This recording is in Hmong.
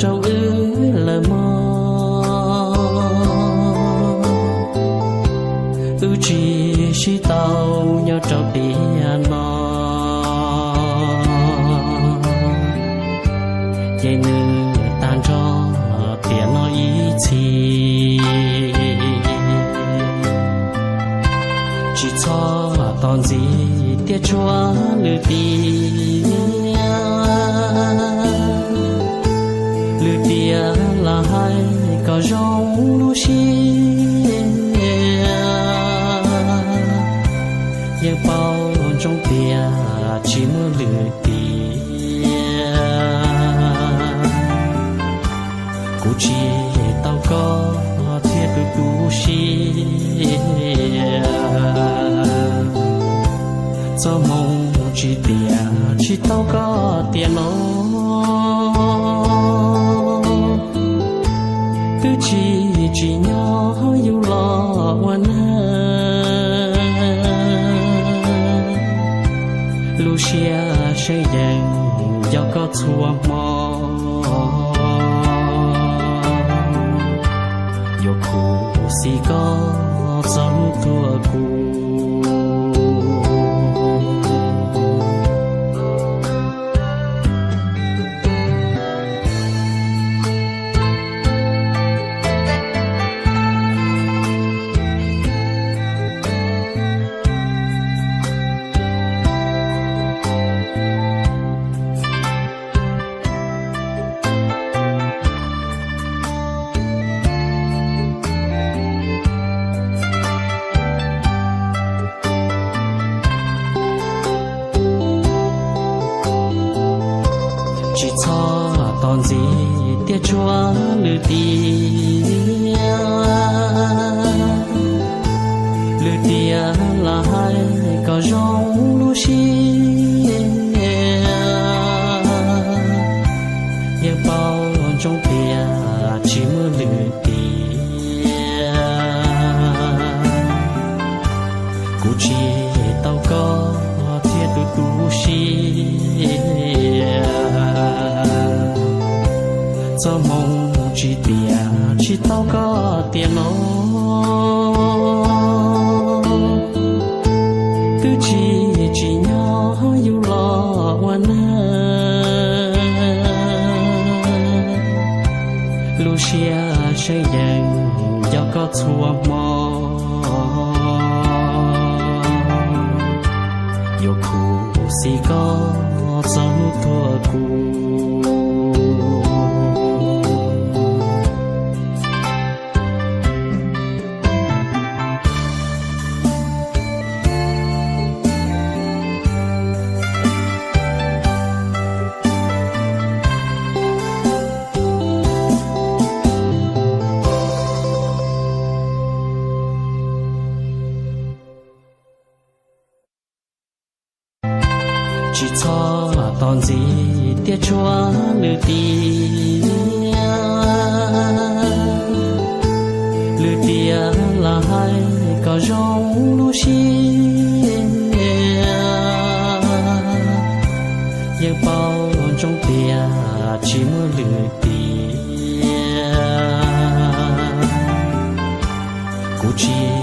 rau wb lawm mog. Wb tsis sib tau nyob rau tiam no, ces nws tag nrho tiam no ib txhis. Tsis txhob tos ntxiv tiaj tshuab lwm tiam. Lwm tiam los hais kom zoo lub siab, yeej paub ntsoov tias tsis muaj lwm tiam. Kuv tsis tau koj thiab tus tu siab, txoj hmoo tsis tiam tsis tau koj tiam no. Twb tsis tsim nyog yus los ua neeg, lub siab seeb yees nco koj txhua hmo. Yuav khuv xim koj txog hnub tuag kuv. Tsis txhob tos ntxiv tiaj tshuab lwm tiam. Lwm tiam los hais kom zoo lub siab, yeej paub ntsoov tias tsis muaj lwm tiam. Kuv tsis tau koj thiab tus tu siab, txoj hmoo tsis tiam tsis tau koj tiam no. Twb tsis tsim nyog yus los ua neeg, lub siab seeb yees nco koj txhua hmo. Yuav khuv xim koj txog hnub tuag kuv. Tsis txhob tos ntxiv tiaj tshuab lwm tiam. Lwm tiam los hais kom zoo lub siab, yeej paub ntsoov tias tsis muaj lwm tiam. Kuv tsis